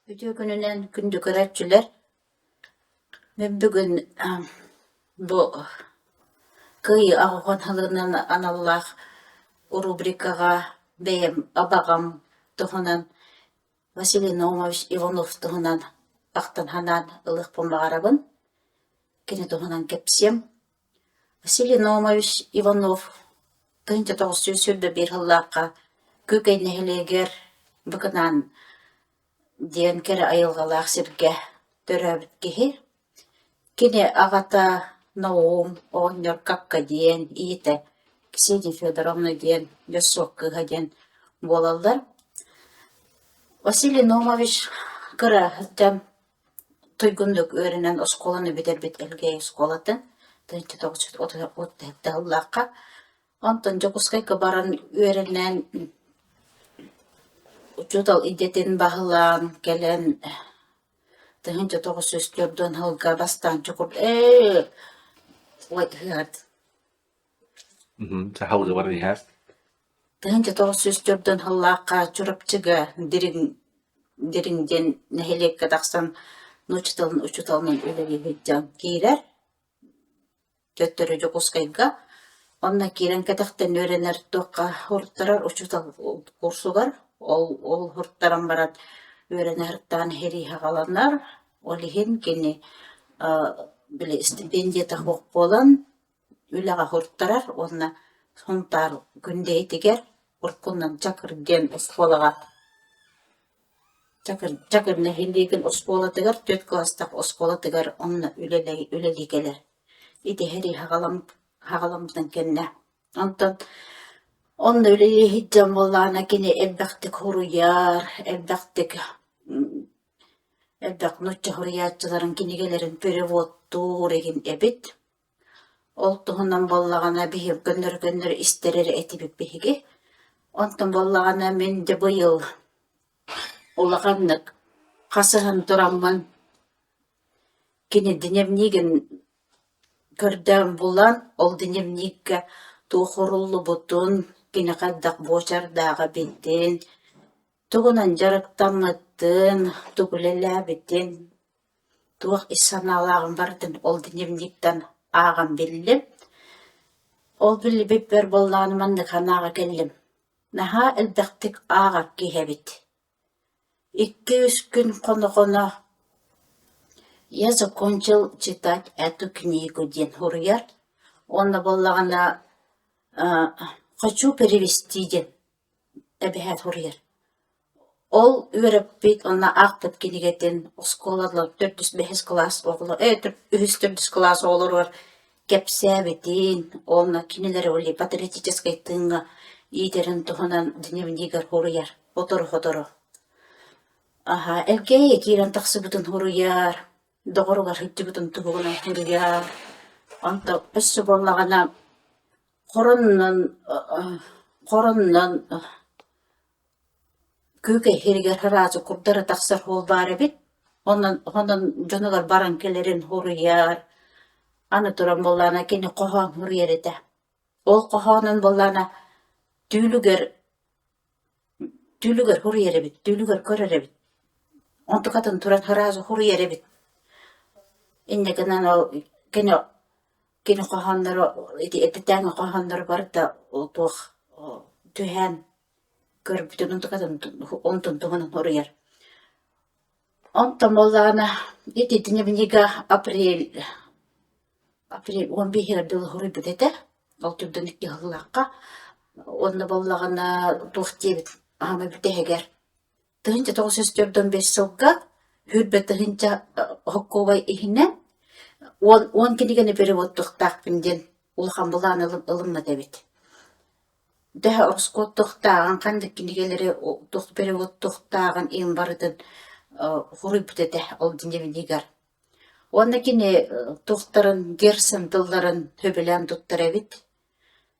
Үтүө күнүнэн күндү көрөөччүлэр! Мин бүгүн бу Кыайыы аҕыһын сылынан аналлаах рубрикаҕа бэйэм абаҕам туһунан Василий Наумович Иванов туһунан ахтан-санаан ылыахпын баҕарабын. Кини туһунан кэпсиэм. Василий Наумович Иванов 1921 сыллаахха Күүкэй нэһилиэгэр Быкынаан диэн кэрэ айылҕалаах сиргэ төрөөбүт киһи. Кини аҕата Наум оҕонньор Какка диэн, ийэтэ Ксения Федоровна диэн, Дьоссуок кыыһа диэн буолаллар. Василий Наумович кыра сылдьан туйгуннук үөрэнэн оскуоланы бүтэрбит Элгээйи оскуолатын 1937 сыллаахха. Онтон Дьокуускайга баран үөрэнэн учуутал идэтин баһылаан кэлэн 1904 сылга бастаан Чокур ээ Сахалыы баран иһэр. 1904 сыллаахха Чурапчыга Дириҥ Дириҥ диэн нэһилиэккэ тахсан нуучча тылын учууталынан үлэлии сылдьан киирэр. Төттөрү Дьокуускайга. Онно киирэн кэтэхтэн үөрэнэр туохха уруттарар учуутал курсугар. Ол ол уруттаран баран үөрэнэ сырыттаҕына сэрии саҕаланар. Ол иһин кини били стипендията суох буолан үлэҕэ уруттарар уонна Сунтаар Күндэйитигэр уруккунан Чакыр диэн оскуолаҕа Чакыр Чакыр нэһилиэгин оскуолатыгар түөрт кылаастаах оскуолатыгар онно үлэлии үлэлии кэлэр. Ити сэрии хаҕаламмытын кэннэ. Онтон онно үлэлии сылдьан буоллаҕына кини элбэхтик суруйар, элбэхтик элбэх нуучча суруйааччыларын кинигэлэрин переводтуур игин эбит. Ол туһунан буоллаҕына биһиги көннөрү-көннөрү истэр эрэ этибит биһиги. Онтон буоллаҕына мин дьэ быйыл улаханнык хасыһан тураммын кини дневнигин көрдөөн булан, ол дневниккэ туох уруллубутун, кини хайдах буочардааҕа эбитин, тугунан дьарыктаммытын, тугу үлэлээбитин Туох ис санаалааҕын барытын ол дневниктэн ааҕан биллим. Ол биллибиппэр буоллаҕына маннык санааҕа кэллим: наһаа элбэхтик ааҕар киһи эбит. Икки-үс күн хоно-хоно «Я закончил читать эту книгу» диэн суруйар уонна буоллаҕына «Хочу перевести» диэн эбэһээт суруйар. Ол үөрэппит уонна аахпыт кинигэтин оскуолалар төрдүс бэһис кылаас оҕолор ээ үһүс төрдүс кылаас оҕолоругар кэпсээбитин уонна кинилэри ол патриотическай тыыҥҥа иитэрин туһунан дневнигэр суруйар сотору-сотору. Аһаа Элгээйи киирэн тахсыбытын суруйар, доҕоругар сылдьыбытын туһугунан суруйар. Онтон өссө буоллаҕына Хоронунан хоронунан Күүкэй иһигэр сразу курдары тахсар суол баар эбит. Онон онон дьонугар баран кэлэрин суруйар. Аны туран буоллаҕына кини хоһоон суруйар этэ. Ол хоһоонун буоллаҕына түүлүгэр Түүлүгэр суруйар эбит, түүлүгэр көрөр эбит. Онтукатын туран сразу суруйар эбит. Инньэ гынан ол кини кини хоһоонноро ити эрдэтээҥи хоһоонноро барыта туох түһээн көрбүтүн онтукатын онтун туһунан суруйар. Онтон буоллаҕына ити дневнигэ апрель апрель 15-гэр дылы суруйбут этэ. Ол түрдэн икки сыллаахха. Уонна буоллаҕына туох диэбит аһама бүтэһигэр 1945 сылга 20 тыһыынча холкуобай иһинэн 10 кинигэни переводтуохтаахпын диэн улахан былаан ылыммыт эбит. Төһө ороскуоттуохтааҕын, ханнык кинигэлэри туох переводтуохтааҕын иһин барытын суруйбут этэ ол дневнигэр. Уонна кини туохтарын Герцен тылларын сөбүлээн туттар эбит.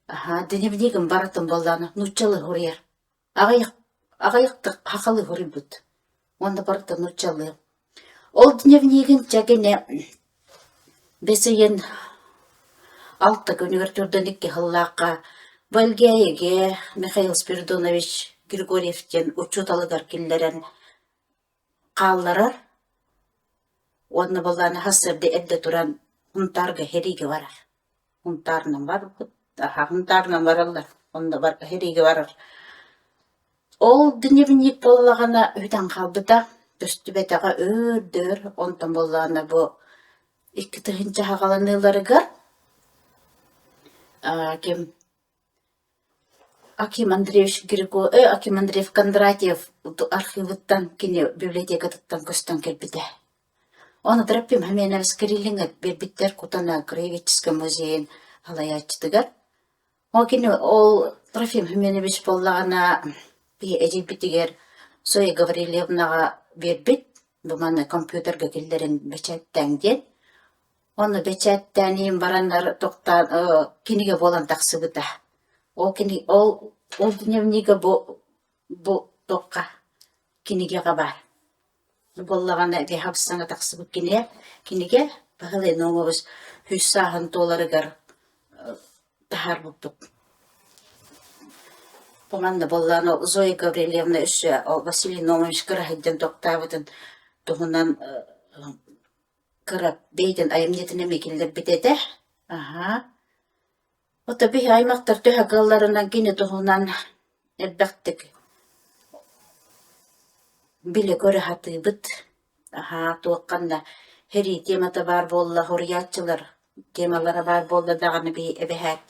Аһаа, дневнигин барытын буоллаҕына нууччалыы суруйар. Аҕыйах аҕыйахтык сахалыы суруйбут уонна барыта нууччалыы. Ол дневнигин чэ кини бэс ыйын алта күнүгэр турдан икки сыллаахха Вальгяеге Михаил Спиридонович Григорьев диэн учууталыгар киллэрэн. хаалларар уонна буоллаҕына сарсыарда эрдэ туран Һунтаарга сэриигэ барар. Һунтаарынан барбыт, Һунтаарынан бараллар, онно сэриигэ барар. Ол дневник буоллаҕына бүтэн хаалбыта, көстүбэтэҕэ өөр да өр, онтон буоллаҕына бу 2000 саҕаланыыларыгар ким Аким Андреевич Григо Аким Андреев Кондратьев архивыттан кини библиотекатыттан көстөн кэлбитэ. Ону Трофим Хоменович Кириллиҥҥа биэрбиттэр Кутана краеведческай музейын салайааччытыгар. Ол кини ол Трофим Хоменович буоллаҕына биһи эдьиийбитигэр Зоя Гаврильевнаҕа биэрбит, бу манна компьютерга киллэрэн бэчээттээҥ диэн. Ону бэчээттээн иһин бараннар тохтоон кинигэ буолан тахсыбыта. Ол кини ол ол дневнигэ бу бу туохха кинигэҕэ баар. Буоллаҕына саҥа тахсыбыт кинигэ кинигэ Баһылай Наумович үс сааһын туоларыгар таһаарбыппыт. Бу манна буоллаҕына Зоя Гаврильевна өссө Василий Наумович кыра сылдьан тохтообутун туһунан кыра бэйэтин айымньытын эмиэ киллэрбит этэ. Аһаа. Ото биһи аймахтар төһө кыалларынан кини туһунан элбэхтик билэ-көрө сатыыбыт. Аһаа, туохханна сэрии темата баар буолла, суруйааччылар темалара баар буолла даҕаны биһи эбэһээт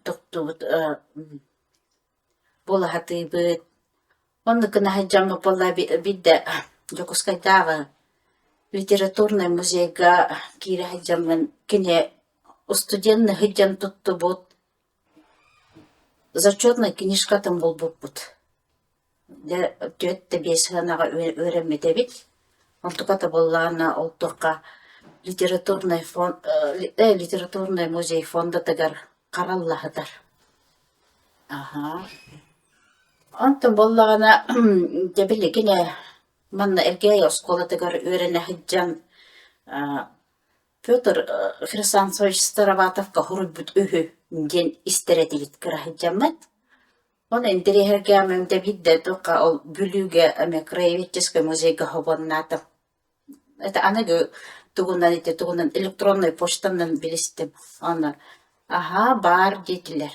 тохтуубут буола сатыыбыт. Оннук гына сылдьаммыт буолла биирдэ Дьокуускайдааҕы литературнай музейга киирэ сылдьаммын кини студенныы сылдьан туттубут зачетнай книжкатын булбуппут. Дьэ түөрт да биэс сыанаҕа үөрэммит эбит. Онтуката буоллаҕына ол туохха литературнай фонд литературнай музей фондатыгар харалла сытар. Аһаа. Онтон буоллаҕына дьэ билигин ээ манна Элгээйи оскуолатыгар үөрэнэ сылдьан Петр Хрисанфович Староватовка суруйбут үһү диэн истэр этибит кыра сылдьаммыт. Ону интэриэһиргээммин дэ биирдэ туохха ол Бүлүүгэ эмиэ краеведческай музейга хобуоннаатым. Это аныгы тугунан ити тугунан электроннай почтанан билистим. Аны аһаа баар диэтилэр.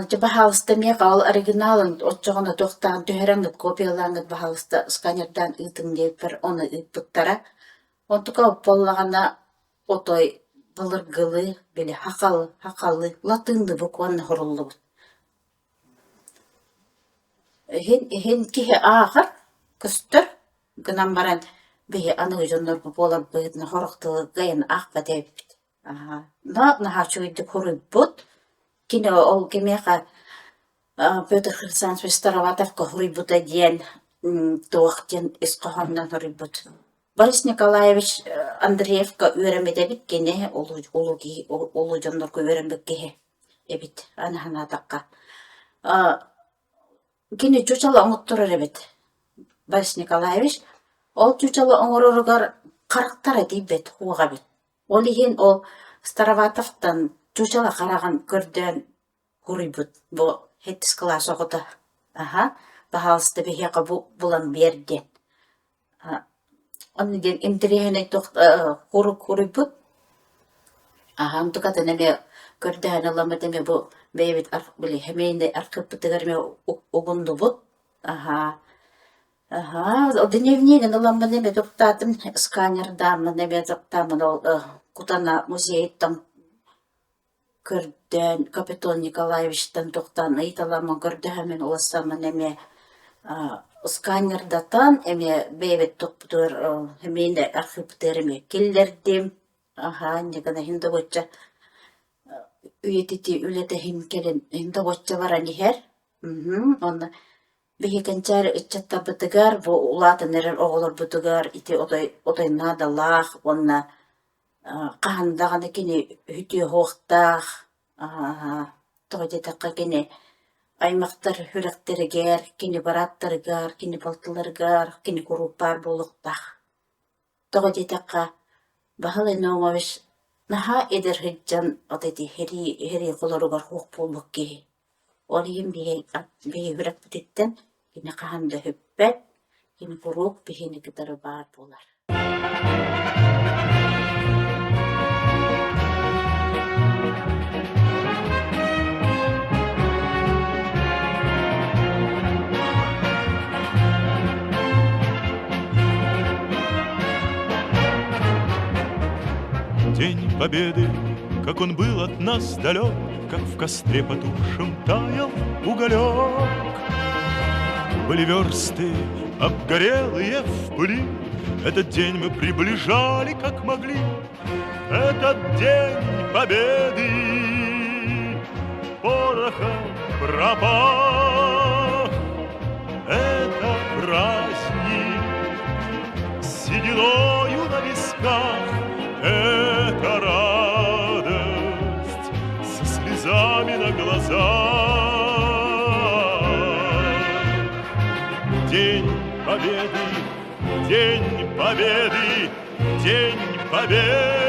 Дьэ баһаалыста миэхэ ол оригиналын оччоҕуна туохтаан түһэрэҥҥит, копиялааҥҥыт баһаалыста сканердаан ыытыҥ диэбиппэр ону ыыппыттара. Онтука буоллаҕына отой былыргылыы били хахал хахалыы латыынныы букванна суруллубут. Иһин иһин киһи ааҕар, көстөр гынан баран биһи аныгы дьоннорбут буоларбытынан сорох тылы кыайан аахпат эбиппит. Наһаа үчүгэйдик суруйбут. Кини ол кимиэхэ Петр Хрисанович Староватовка суруйбута диэн туох диэн ис хоһоонунан суруйбут. Борис Николаевич Андреевка үөрэммит эбит кини улуу улуу киһи улуу дьоннорго үөрэммит киһи эбит аны санаатахха. Кини чучала оҥотторор эбит Борис Николаевич. Ол чучала оҥороругар харахтара тиийбэт уоҕа эбит. Ол иһин ол Староватовтан чучала хараҕын көрдөөн суруйбут бу сэттис кылаас оҕото аһа баһаалыста биһиэхэ бу булан биэр диэн. Онно диэн интэриэһинэй туох суруйбут. Аһа онтукатын эмиэ көрдөһөн ыламмыт эмиэ бу бэйэбит били семейнэй архыыппытыгар эмиэ угуннубут. Аһаа Аһаа, дневнигин ыламмын эмиэ туттаатым, сканердааммын эмиэ туттааммын ол Кутана музейыттан көрдөөн Капитон Николаевичтан туохтаан ыйыталаммын көрдөһөммүн улассаммын эмиэ сканердатан эмиэ бэйэбит туппутугар эмиэ архыыппытыгар эмиэ киллэрдим. Аһаа, инньэ гына иһин добуочча үйэтитии үлэтэ иһин кэлин иһин добуочча баран иһэр. Уонна Биһи кэнчээри ыччаттарбытыгар, бу улаатан эрэр оҕолорбутугар ити отой отой наадалаах уонна хаһан даҕаны кини үтүө уһуохтаах, тоҕо диэтэххэ кини аймахтар сүрэхтэригэр, кини бырааттарыгар, кини балтыларыгар, кини куруук баар буолуохтаах. Тоҕо диэтэххэ, Баһылай Наумович наһаа эдэр сылдьан от ити сэрии сэрии холоругар суох буолбут киһи. Ол иһин биһи биһи сүрэхпититтэн кини хаһан да сүппэт. Кини куруук биһини кытары баар буолар. День Победы, как он был от нас далек, Как в костре потухшем таял уголек. Были версты, обгорелые в пыли, Этот день мы приближали, как могли. Этот день Победы порохом пропах. Это праздник с сединою на висках, Это радость со слезами на глазах. День Победы, День Победы, День Победы!